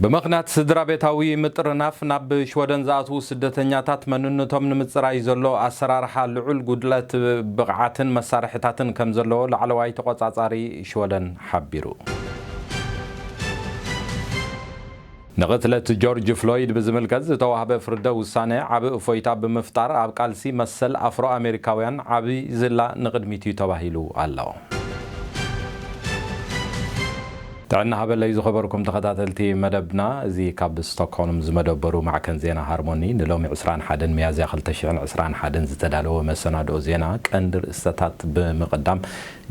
ብምኽንያት ስድራ ቤታዊ ምጥርናፍ ናብ ሽወደን ዝኣትዉ ስደተኛታት መንነቶም ንምጽራይ ዘሎ ኣሰራርሓ ልዑል ጉድለት ብቕዓትን መሳርሕታትን ከም ዘለዎ ላዕለዋይ ተቖጻጻሪ ሽወደን ሓቢሩ። ንቕትለት ጆርጅ ፍሎይድ ብዝምልከት ዝተዋህበ ፍርደ ውሳነ ዓቢ እፎይታ ብምፍጣር ኣብ ቃልሲ መሰል ኣፍሮ ኣሜሪካውያን ዓቢ ዝላ ንቕድሚት እዩ ተባሂሉ ኣሎ። ጥዕና ሃበለይ ዝኸበርኩም ተኸታተልቲ መደብና፣ እዚ ካብ ስቶክሆልም ዝመደበሩ ማዕከን ዜና ሃርሞኒ ንሎሚ ዕስራን ሓደን ሚያዝያ ክልተ ሽሕን ዕስራን ሓደን ዝተዳለወ መሰናድኦ ዜና ቀንዲ ርእሰታት ብምቕዳም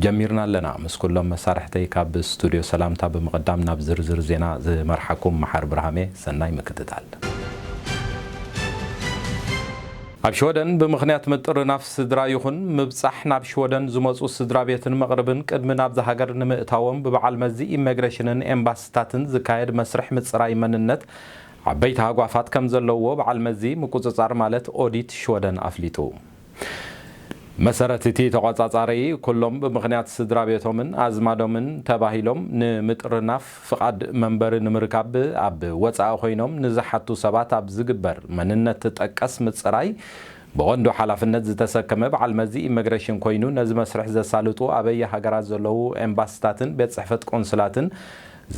ጀሚርና ኣለና። ምስ ኩሎም መሳርሕተይ ካብ ስቱድዮ ሰላምታ ብምቕዳም ናብ ዝርዝር ዜና ዝመርሓኩም መሓር ብርሃሜ፣ ሰናይ ምክትታል። ኣብ ሽወደን ብምኽንያት ምጥርናፍ ስድራ ይኹን ምብጻሕ ናብ ሽወደን ዝመጹ ስድራ ቤትን መቕርብን ቅድሚ ናብዚ ሃገር ንምእታዎም ብበዓል መዚ ኢሚግሬሽንን ኤምባስታትን ዝካየድ መስርሕ ምጽራይ መንነት ዓበይቲ ሃጓፋት ከም ዘለዎ በዓል መዚ ምቁጽጻር ማለት ኦዲት ሽወደን ኣፍሊጡ። መሰረት እቲ ተቆጻጻሪ፣ ኩሎም ብምኽንያት ስድራ ቤቶምን ኣዝማዶምን ተባሂሎም ንምጥርናፍ ፍቓድ መንበሪ ንምርካብ ኣብ ወጻኢ ኮይኖም ንዝሓቱ ሰባት ኣብ ዝግበር መንነት ጠቀስ ምጽራይ ብቐንዱ ሓላፍነት ዝተሰከመ በዓል መዚ ኢሚግሬሽን ኮይኑ፣ ነዚ መስርሕ ዘሳልጡ ኣበየ ሃገራት ዘለዉ ኤምባስታትን ቤት ጽሕፈት ቆንስላትን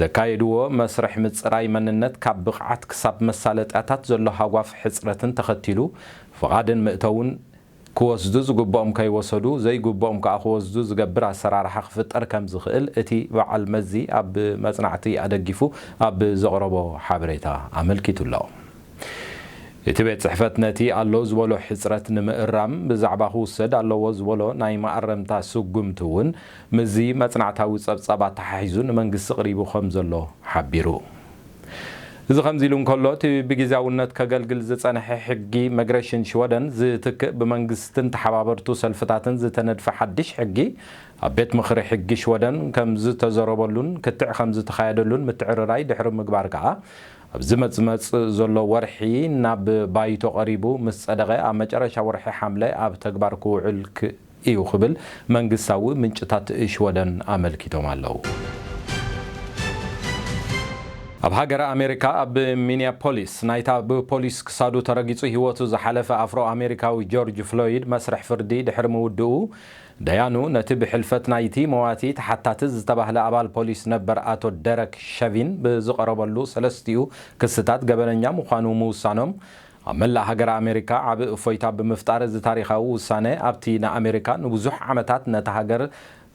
ዘካየድዎ መስርሕ ምጽራይ መንነት ካብ ብቕዓት ክሳብ መሳለጥያታት ዘሎ ሃጓፍ ሕጽረትን ተኸቲሉ ፍቓድን ምእተውን ክወስዱ ዝግብኦም ከይወሰዱ፣ ዘይግብኦም ከኣ ክወስዱ ዝገብር ኣሰራርሓ ክፍጠር ከም ዝኽእል እቲ በዓል መዚ ኣብ መጽናዕቲ ኣደጊፉ ኣብ ዘቕረቦ ሓበሬታ ኣመልኪቱ ኣሎ። እቲ ቤት ጽሕፈት ነቲ ኣሎ ዝበሎ ሕጽረት ንምእራም ብዛዕባ ክውሰድ ኣለዎ ዝበሎ ናይ መኣረምታ ስጉምቲ እውን ምስዚ መጽናዕታዊ ጸብጻብ ኣተሓሒዙ ንመንግስቲ ቅሪቡ ከም ዘሎ ሓቢሩ። እዚ ከምዚ ኢሉ እንከሎ፣ እቲ ብግዝያውነት ከገልግል ዝጸንሐ ሕጊ መግረሽን ሽወደን ዝትክእ ብመንግስትን ተሓባበርቱ ሰልፍታትን ዝተነድፈ ሓድሽ ሕጊ ኣብ ቤት ምኽሪ ሕጊ ሽወደን ከም ዝተዘረበሉን ክትዕ ከም ዝተኻየደሉን ምትዕርራይ ድሕሪ ምግባር ከኣ፣ ኣብ ዝመጽመጽ ዘሎ ወርሒ ናብ ባይቶ ቀሪቡ ምስ ጸደቐ፣ ኣብ መጨረሻ ወርሒ ሓምለ ኣብ ተግባር ክውዕል ክ-፣ እዩ ክብል መንግስታዊ ምንጭታት ሽወደን ኣመልኪቶም ኣለዉ። ኣብ ሃገረ ኣሜሪካ ኣብ ሚኒያፖሊስ ናይታ ብፖሊስ ክሳዱ ተረጊጹ ህይወቱ ዝሓለፈ ኣፍሮ ኣሜሪካዊ ጆርጅ ፍሎይድ መስርሕ ፍርዲ ድሕሪ ምውድኡ፣ ደያኑ ነቲ ብሕልፈት ናይቲ መዋቲ ተሓታቲ ዝተባህለ ኣባል ፖሊስ ነበር ኣቶ ደረክ ሸቪን ብዝቐረበሉ ሰለስቲኡ ክስታት ገበነኛ ምዃኑ ምውሳኖም ኣብ መላእ ሃገረ ኣሜሪካ ዓቢ እፎይታ ብምፍጣር፣ እዚ ታሪኻዊ ውሳነ ኣብቲ ንኣሜሪካ ንብዙሕ ዓመታት ነታ ሃገር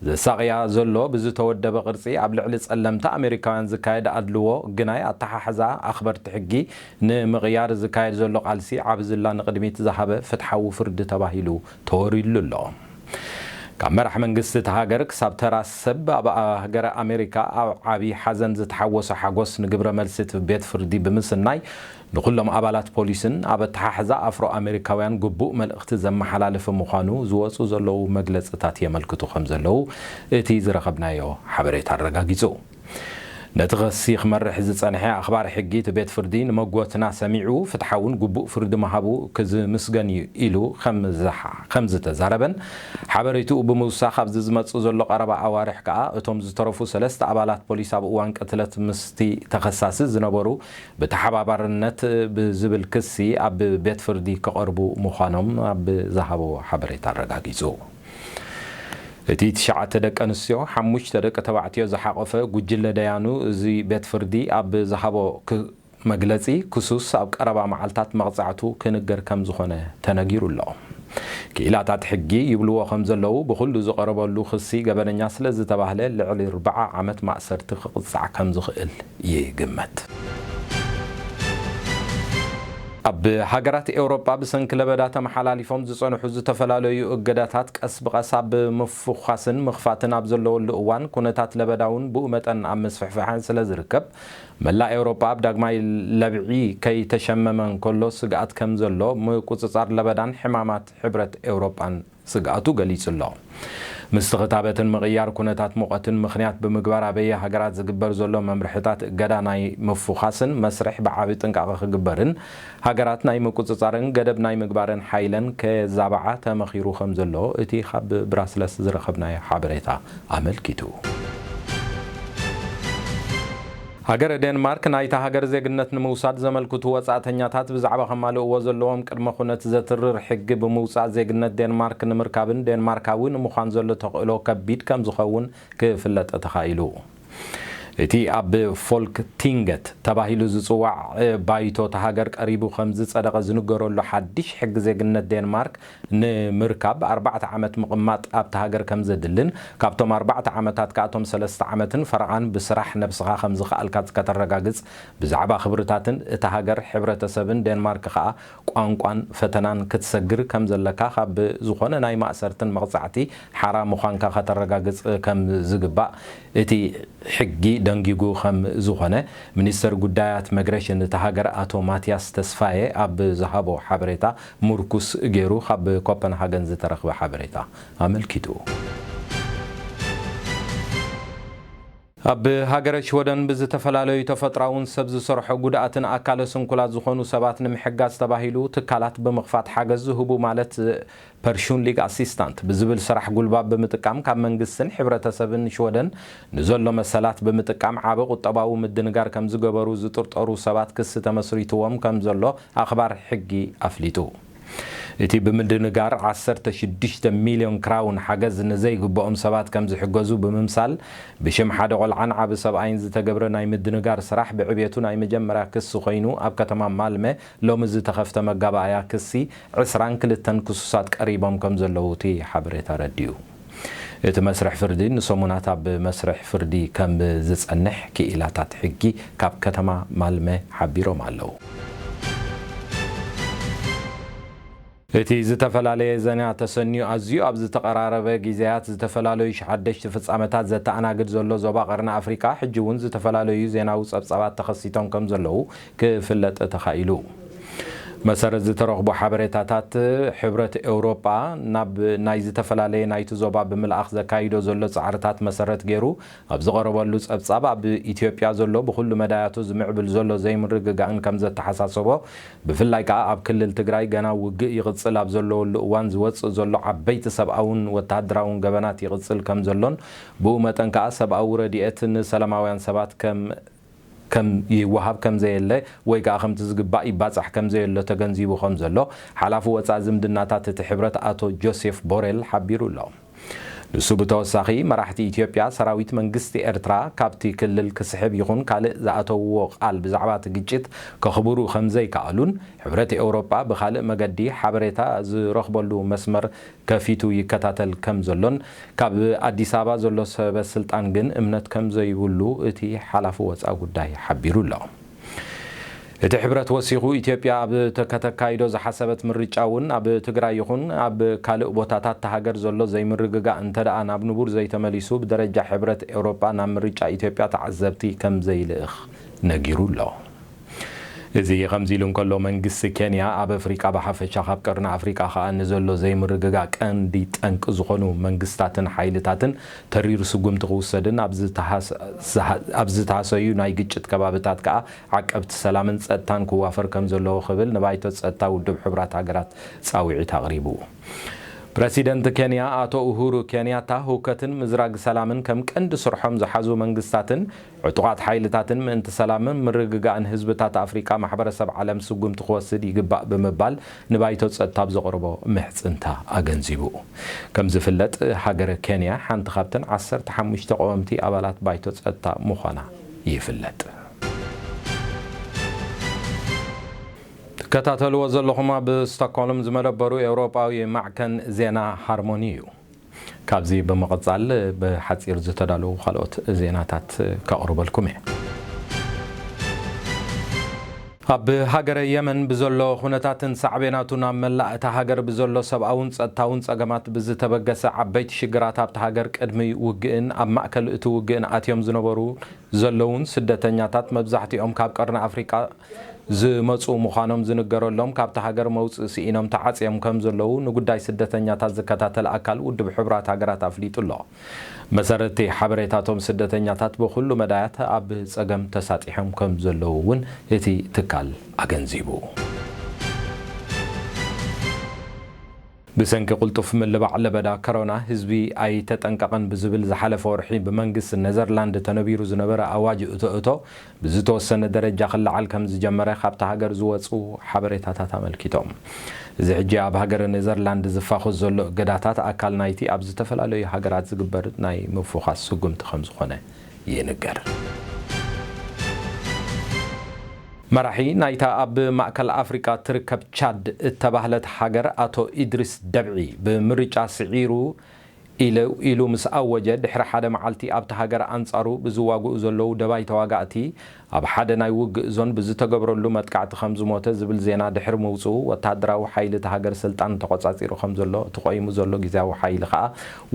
ዘሳቕያ ዘሎ ብዝተወደበ ቅርጺ ኣብ ልዕሊ ጸለምቲ ኣሜሪካውያን ዝካየድ ኣድልዎ ግናይ ኣተሓሕዛ ኣኽበርቲ ሕጊ ንምቕያር ዝካየድ ዘሎ ቃልሲ ዓቢ ዝላ ንቕድሚት ዝሃበ ፍትሓዊ ፍርዲ ተባሂሉ ተወሪሉ ኣሎ። ካብ መራሕ መንግስቲ እታ ሃገር ክሳብ ተራ ሰብ ኣብ ሃገረ ኣሜሪካ ኣብ ዓቢ ሓዘን ዝተሓወሶ ሓጎስ ንግብረ መልሲ እቲ ቤት ፍርዲ ብምስናይ፣ ንኹሎም ኣባላት ፖሊስን ኣብ ኣተሓሕዛ ኣፍሮ ኣሜሪካውያን ግቡእ መልእኽቲ ዘመሓላለፈ ምዃኑ ዝወጹ ዘለዉ መግለጽታት የመልክቱ ከም ዘለዉ እቲ ዝረኸብናዮ ሓበሬታ ኣረጋጊጹ። ነቲ ክሲ ክመርሕ ዝጸንሐ ኣኽባሪ ሕጊ እቲ ቤት ፍርዲ ንመጎትና ሰሚዑ ፍትሓውን ግቡእ ፍርዲ ምሃቡ ክዝምስገን እዩ ኢሉ ከም ዝሓ-፣ ከም ዝተዛረበን ሓበሬትኡ ብምውሳኽ ኣብዚ ዝመጽእ ዘሎ ቀረባ ኣዋርሕ ከኣ እቶም ዝተረፉ ሰለስተ ኣባላት ፖሊስ ኣብ እዋን ቅትለት ምስቲ ተኸሳሲ ዝነበሩ ብተሓባባርነት ብዝብል ክሲ ኣብ ቤት ፍርዲ ክቐርቡ ምዃኖም ኣብ ዝሃቦ ሓበሬታ ኣረጋጊጹ። እቲ ትሽዓተ ደቂ ኣንስትዮ፣ ሓሙሽተ ደቂ ተባዕትዮ ዝሓቖፈ ጉጅለ ደያኑ እዚ ቤት ፍርዲ ኣብ ዝሃቦ ክ-፣ መግለጺ፣ ክሱስ ኣብ ቀረባ መዓልታት መቕጻዕቱ ክንገር ከም ዝኾነ ተነጊሩ ኣሎ። ክኢላታት ሕጊ ይብልዎ ከም ዘለዉ፣ ብኹሉ ዝቐረበሉ ክሲ ገበነኛ ስለ ዝተባህለ፣ ልዕሊ ኣርብዓ ዓመት ማእሰርቲ ክቕጻዕ ከም ዝኽእል ይግመት። ኣብ ሃገራት ኤውሮጳ ብሰንኪ ለበዳ ተመሓላሊፎም ዝጸንሑ ዝተፈላለዩ እገዳታት ቀስ ብቐስ ኣብ ምፍዃስን ምኽፋትን ኣብ ዘለወሉ እዋን፣ ኩነታት ለበዳ እውን ብኡ መጠን ኣብ ምስፍሕፋሕን ስለ ዝርከብ፣ መላእ ኤውሮጳ ኣብ ዳግማይ ለብዒ ከይተሸመመ እንከሎ ስግኣት ከም ዘሎ ምቁጽጻር ለበዳን ሕማማት ሕብረት ኤውሮጳን ስግኣቱ ገሊጹ ኣሎ። ምስቲ ክታበትን ምቕያር ኩነታት ሙቐትን ምኽንያት ብምግባር፣ ኣበየ ሃገራት ዝግበር ዘሎ መምርሕታት እገዳ ናይ ምፍዃስን መስርሕ ብዓቢ ጥንቃቐ ክግበርን፣ ሃገራት ናይ ምቁጽጻርን ገደብ ናይ ምግባርን ሓይለን ከዛብዓ ተመኺሩ ከም ዘሎ እቲ ካብ ብራስለስ ዝረኸብናዮ ሓበሬታ ኣመልኪቱ። ሃገረ ዴንማርክ ናይታ ሃገር ዜግነት ንምውሳድ ዘመልክቱ ወጻእተኛታት ብዛዕባ ከማልእዎ ዘለዎም ቅድመ ኩነት ዘትርር ሕጊ ብምውጻእ ዜግነት ዴንማርክ ንምርካብን ዴንማርካዊ ንምዃን ዘሎ ተኽእሎ ከቢድ ከም ዝኸውን ክፍለጥ ተኻኢሉ። እቲ ኣብ ፎልክ ቲንገት ተባሂሉ ዝጽዋዕ ባይቶ እታ ሃገር ቀሪቡ ከም ዝጸደቐ ዝንገረሉ ሓድሽ ሕጊ ዜግነት ዴንማርክ ንምርካብ ኣርባዕተ ዓመት ምቕማጥ ኣብቲ ሃገር ከም ዘድልን ካብቶም ኣርባዕተ ዓመታት ከኣቶም ሰለስተ ዓመትን ፈረቓን ብስራሕ ነብስኻ ከም ዝኸኣልካ ከተረጋግጽ ብዛዕባ ክብርታትን እታ ሃገር ሕብረተሰብን ዴንማርክ ከኣ ቋንቋን ፈተናን ክትሰግር ከም ዘለካ ካብ ዝኾነ ናይ ማእሰርትን መቕጻዕቲ ሓራ ምዃንካ ከተረጋግጽ ከም ዝግባእ እቲ ሕጊ ደንጊጉ ከም ዝኾነ ሚኒስተር ጉዳያት መግረሽን እታ ሃገር ኣቶ ማቲያስ ተስፋየ ኣብ ዝሃቦ ሓበሬታ ምርኩስ ገይሩ ካብ ኮፐንሃገን ዝተረኽበ ሓበሬታ ኣመልኪቱ። ኣብ ሃገረ ሽወደን ብዝተፈላለዩ ተፈጥራውን ሰብ ዝሰርሖ ጉድኣትን ኣካለ ስንኩላት ዝኾኑ ሰባት ንምሕጋዝ ተባሂሉ ትካላት ብምኽፋት ሓገዝ ዝህቡ ማለት ፐርሹንሊግ ኣሲስታንት ብዝብል ስራሕ ጉልባብ ብምጥቃም ካብ መንግስትን ሕብረተሰብን ሽወደን ንዘሎ መሰላት ብምጥቃም ዓቢ ቁጠባዊ ምድንጋር ከም ዝገበሩ ዝጥርጠሩ ሰባት ክሲ ተመስሪትዎም ከም ዘሎ ኣኽባር ሕጊ ኣፍሊጡ። እቲ ብምድንጋር ዓሰርተ ሽዱሽተ ሚልዮን ክራውን ሓገዝ ንዘይግብኦም ሰባት ከም ዝሕገዙ ብምምሳል ብሽም ሓደ ቆልዓን ዓቢ ሰብኣይን ዝተገብረ ናይ ምድንጋር ስራሕ ብዕብየቱ ናይ መጀመርያ ክሲ ኮይኑ ኣብ ከተማ ማልመ ሎሚ ዝተኸፍተ መጋባእያ ክሲ ዕስራን ክልተን ክሱሳት ቀሪቦም ከም ዘለዉ እቲ ሓበሬታ ኣረዲኡ። እቲ መስርሕ ፍርዲ ንሰሙናት ኣብ መስርሕ ፍርዲ ከም ዝጸንሕ ክኢላታት ሕጊ ካብ ከተማ ማልመ ሓቢሮም ኣለዉ። እቲ ዝተፈላለየ ዜና ተሰንዩ ኣዝዩ ኣብ ዝተቐራረበ ግዜያት ዝተፈላለዩ ሓደሽቲ ፍጻመታት ዘተኣናግድ ዘሎ ዞባ ቀርኒ ኣፍሪቃ ሕጂ እውን ዝተፈላለዩ ዜናዊ ጸብጻባት ተኸሲቶም ከም ዘለዉ ክፍለጥ ተኻኢሉ። መሰረት ዝተረኽቡ ሓበሬታታት ሕብረት ኤውሮጳ ናብ ናይ ዝተፈላለየ ናይቲ ዞባ ብምልኣኽ ዘካይዶ ዘሎ ጻዕርታት መሰረት ገይሩ ኣብ ዝቐረበሉ ጸብጻብ ኣብ ኢትዮጵያ ዘሎ ብኹሉ መዳያቱ ዝምዕብል ዘሎ ዘይምርግጋእን ከም ዘተሓሳሰቦ ብፍላይ ከኣ ኣብ ክልል ትግራይ ገና ውግእ ይቕጽል ኣብ ዘለወሉ እዋን ዝወጽእ ዘሎ ዓበይቲ ሰብኣውን ወተሃደራውን ገበናት ይቕጽል ከም ዘሎን ብኡ መጠን ከኣ ሰብኣዊ ረድኤት ንሰላማውያን ሰባት ከም ከም ይወሃብ ከም ዘየለ ወይ ከኣ ከምቲ ዝግባእ ይባጻሕ ከም ዘየሎ ተገንዚቡ ከም ዘሎ ሓላፊ ወጻኢ ዝምድናታት እቲ ሕብረት ኣቶ ጆሴፍ ቦሬል ሓቢሩ ኣሎ። ንሱ ብተወሳኺ መራሕቲ ኢትዮጵያ ሰራዊት መንግስቲ ኤርትራ ካብቲ ክልል ክስሕብ ይኹን ካልእ ዝኣተውዎ ቃል ብዛዕባ እቲ ግጭት ከኽብሩ ከም ዘይከኣሉን ሕብረት ኤውሮጳ ብኻልእ መገዲ ሓበሬታ ዝረኽበሉ መስመር ከፊቱ ይከታተል ከም ዘሎን ካብ ኣዲስ ኣበባ ዘሎ ሰበ ስልጣን ግን እምነት ከም ዘይብሉ እቲ ሓላፊ ወጻኢ ጉዳይ ሓቢሩ ኣሎ። እቲ ሕብረት ወሲኹ ኢትዮጵያ ኣብ ተ- ከተካይዶ ዝሓሰበት ምርጫ እውን ኣብ ትግራይ ይኹን ኣብ ካልእ ቦታታት እታ ሃገር ዘሎ ዘይምርግጋእ እንተ ደኣ ናብ ንቡር ዘይተመሊሱ ብደረጃ ሕብረት ኤውሮጳ ናብ ምርጫ ኢትዮጵያ ተዓዘብቲ ከም ዘይልእኽ ነጊሩ ኣሎ። እዚ ከምዚ ኢሉ እንከሎ መንግስቲ ኬንያ ኣብ ኣፍሪቃ ብሓፈሻ ካብ ቀርኒ ኣፍሪቃ ከኣ ንዘሎ ዘይምርግጋእ ቀንዲ ጠንቂ ዝኾኑ መንግስታትን ሓይልታትን ተሪር ስጉምቲ ክውሰድን ኣብ ዝተሃሰ- ዝሃ- ኣብ ዝተሃሰዩ ናይ ግጭት ከባብታት ከኣ ዓቀብቲ ሰላምን ጸጥታን ክዋፈር ከም ዘለዎ ክብል ንባይቶ ጸጥታ ውድብ ሕቡራት ሃገራት ጻውዒት ኣቕሪቡ። ፕረሲደንት ኬንያ ኣቶ ኡሁሩ ኬንያታ ህውከትን ምዝራግ ሰላምን ከም ቀንዲ ስርሖም ዝሓዙ መንግስታትን ዕጡቓት ሓይልታትን ምእንቲ ሰላምን ምርግጋእን ህዝብታት ኣፍሪቃ ማሕበረሰብ ዓለም ስጉምቲ ክወስድ ይግባእ ብምባል ንባይቶ ጸጥታ ኣብ ዘቕርቦ ምሕጽንታ ኣገንዚቡ። ከም ዝፍለጥ ሃገረ ኬንያ ሓንቲ ካብተን ዓሰርተ ሓሙሽተ ቀወምቲ ኣባላት ባይቶ ጸጥታ ምዃና ይፍለጥ። ትከታተልዎ ዘለኹም ኣብ ስቶክሆልም ዝመደበሩ ኤውሮጳዊ ማዕከን ዜና ሃርሞኒ እዩ። ካብዚ ብምቕጻል ብሓጺር ዝተዳለዉ ካልኦት ዜናታት ከቕርበልኩም እየ። ኣብ ሃገረ የመን ብዘሎ ኩነታትን ሳዕቤናቱን ኣብ መላእ እታ ሃገር ብዘሎ ሰብኣውን ጸጥታውን ጸገማት ብዝተበገሰ ዓበይቲ ሽግራት ኣብታ ሃገር ቅድሚ ውግእን ኣብ ማእከል እቲ ውግእን ኣትዮም ዝነበሩ ዘለውን ስደተኛታት መብዛሕትኦም ካብ ቀርኒ ኣፍሪቃ ዝመጹ ምዃኖም ዝንገረሎም ካብታ ሃገር መውጽእ ስኢኖም ተዓጽዮም ከም ዘለዉ ንጉዳይ ስደተኛታት ዝከታተል ኣካል ውድብ ሕቡራት ሃገራት ኣፍሊጡ ኣሎ። መሰረቲ ሓበሬታቶም ስደተኛታት ብኹሉ መዳያት ኣብ ጸገም ተሳጢሖም ከም ዘለዉ እውን እቲ ትካል ኣገንዚቡ። ብሰንኪ ቅልጡፍ ምልባዕ ለበዳ ከሮና ህዝቢ ኣይተጠንቀቐን ብዝብል ዝሓለፈ ወርሒ ብመንግስቲ ኔዘርላንድ ተነቢሩ ዝነበረ ኣዋጅ እቶ እቶ ብዝተወሰነ ደረጃ ክለዓል ከም ዝጀመረ ካብታ ሃገር ዝወጹ ሓበሬታታት ኣመልኪቶም። እዚ ሕጂ ኣብ ሃገረ ኔዘርላንድ ዝፋኾስ ዘሎ እገዳታት ኣካል ናይቲ ኣብ ዝተፈላለዩ ሃገራት ዝግበር ናይ ምፉኻስ ስጉምቲ ከም ዝኾነ ይንገር። መራሒ ናይታ ኣብ ማእከል ኣፍሪቃ ትርከብ ቻድ እተባህለት ሃገር ኣቶ ኢድሪስ ደብዒ ብምርጫ ስዒሩ ኢሉ ኢሉ ምስ ኣወጀ ድሕሪ ሓደ መዓልቲ ኣብቲ ሃገር ኣንጻሩ ብዝዋግኡ ዘለዉ ደባይ ተዋጋእቲ ኣብ ሓደ ናይ ውግእ ዞን ብዝተገብረሉ መጥቃዕቲ ከም ዝሞተ ዝብል ዜና ድሕሪ ምውጽኡ ወተሃደራዊ ሓይሊ እቲ ሃገር ስልጣን ተቆጻጺሩ ከም ዘሎ እቲ ቆይሙ ዘሎ ግዝያዊ ሓይሊ ከኣ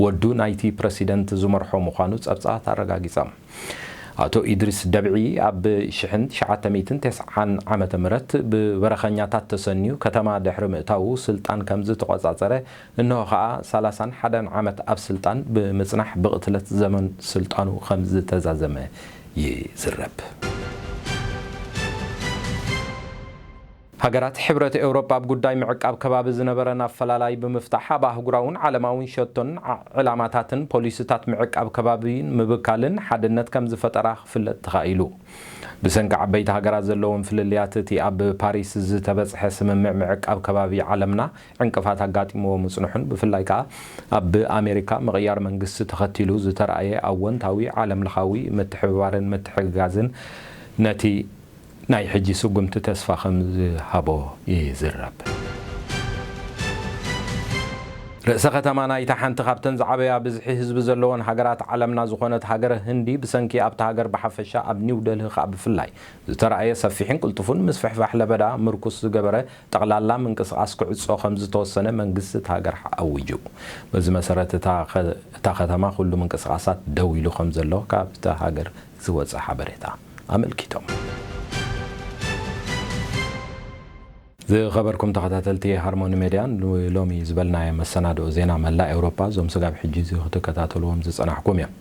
ወዱ ናይቲ ፕረሲደንት ዝመርሖ ምዃኑ ጸብጻባት ኣረጋጊጸም። ኣቶ ኢድሪስ ደብዒ ኣብ ሽሕን ትሽዓተ ሚእትን ተስዓን ዓመተ ምህረት ብበረኸኛታት ተሰንዩ ከተማ ድሕሪ ምእታዉ ስልጣን ከም ዝተቖጻጸረ፣ እንሆ ኸኣ ሰላሳን ሓደን ዓመት ኣብ ስልጣን ብምጽናሕ ብቕትለት ዘመን ስልጣኑ ከም ዝተዛዘመ ይዝረብ። ሃገራት ሕብረት ኤውሮጳ ኣብ ጉዳይ ምዕቃብ ከባቢ ዝነበረን ኣፈላላይ ብምፍታሕ ኣብ ኣህጉራውን ዓለማውን ሸቶን ዓ-፣ ዕላማታትን ፖሊሲታት ምዕቃብ ከባቢን ምብካልን ሓድነት ከም ዝፈጠራ ክፍለጥ ተኻኢሉ። ብሰንኪ ዓበይቲ ሃገራት ዘለዎም ፍልልያት እቲ ኣብ ፓሪስ ዝተበጽሐ ስምምዕ ምዕቃብ ከባቢ ዓለምና ዕንቅፋት ኣጋጢምዎ ምጽንሑን ብፍላይ ከኣ ኣብ ኣሜሪካ ምቕያር መንግስቲ ተኸቲሉ ዝተራእየ ኣወንታዊ ዓለምለኻዊ ምትሕብባርን ምትሕግጋዝን ነቲ ናይ ሕጂ ስጉምቲ ተስፋ ከም ዝሃቦ ይዝረብ። ርእሰ ከተማ ናይታ ሓንቲ ካብተን ዝዓበያ ብዝሒ ህዝቢ ዘለወን ሃገራት ዓለምና ዝኾነት ሃገረ ህንዲ ብሰንኪ ኣብታ ሃገር ብሓፈሻ ኣብ ኒው ደልሂ ከኣ ብፍላይ ዝተራእየ ሰፊሕን ቅልጡፉን ምስፍሕፋሕ ለበዳ ምርኩስ ዝገበረ ጠቕላላ ምንቅስቓስ ክዕጾ ከም ዝተወሰነ መንግስቲ እታ ሃገር ኣዊጁ። በዚ መሰረት እታ ከ-፣ እታ ከተማ ኩሉ ምንቅስቓሳት ደው ኢሉ ከም ዘሎ ካብታ ሃገር ዝወጸ ሓበሬታ ኣመልኪቶም። ዝኸበርኩም ተኸታተልቲ ሃርሞኒ ሜድያ፣ ንሎሚ ዝበልናዮ መሰናድኦ ዜና መላእ ኤውሮጳ፣ እዞም ስጋብ ሕጂ እዚ ክትከታተልዎም ዝጸናሕኩም እዮም።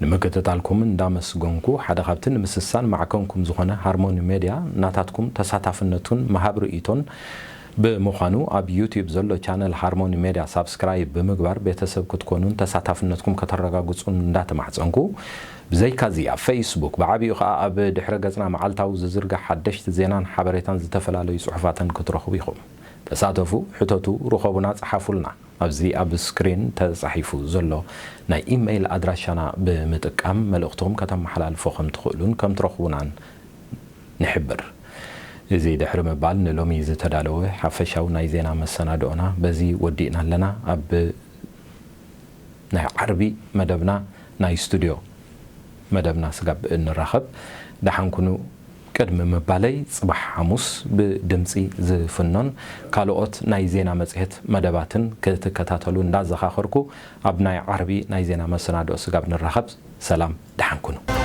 ንምክትታልኩም እንዳመስገንኩ፣ ሓደ ካብቲ ንምስሳን ማዕከንኩም ዝኾነ ሃርሞኒ ሜድያ ናታትኩም ተሳታፍነቱን መሃብ ርእይቶን ብምዃኑ፣ ኣብ ዩትዩብ ዘሎ ቻነል ሃርሞኒ ሜድያ ሳብስክራይብ ብምግባር ቤተሰብ ክትኮኑን ተሳታፍነትኩም ከተረጋግጹን እንዳተማሕጸንኩ፣ ብዘይካዚ ኣብ ፌስቡክ ብዓቢኡ ከኣ ኣብ ድሕረ ገጽና መዓልታዊ ዝዝርጋሕ ሓደሽቲ ዜናን ሓበሬታን ዝተፈላለዩ ጽሑፋትን ክትረኽቡ ኢኹም። ተሳተፉ፣ ሕተቱ፣ ርኸቡና፣ ጸሓፉልና። ኣብዚ ኣብ ስክሪን ተጻሒፉ ዘሎ ናይ ኢሜይል ኣድራሻና ብምጥቃም መልእኽትኹም ከተመሓላልፉ ከም ትኽእሉን ከም ትረኽቡናን ንሕብር። እዚ ድሕሪ ምባል ንሎሚ ዝተዳለወ ሓፈሻዊ ናይ ዜና መሰናድኦና በዚ ወዲእና ኣለና። ኣብ ናይ ዓርቢ መደብና ናይ ስቱድዮ መደብና ስጋብ እንራኸብ ደሓን ኩኑ። ቅድሚ ምባለይ ጽባሕ ሓሙስ ብድምጺ ዝፍኖን ካልኦት ናይ ዜና መጽሔት መደባትን ክትከታተሉ እንዳዘኻኸርኩ ኣብ ናይ ዓርቢ ናይ ዜና መሰናድኦ ስጋብ ንራኸብ ሰላም ደሓን ኩኑ።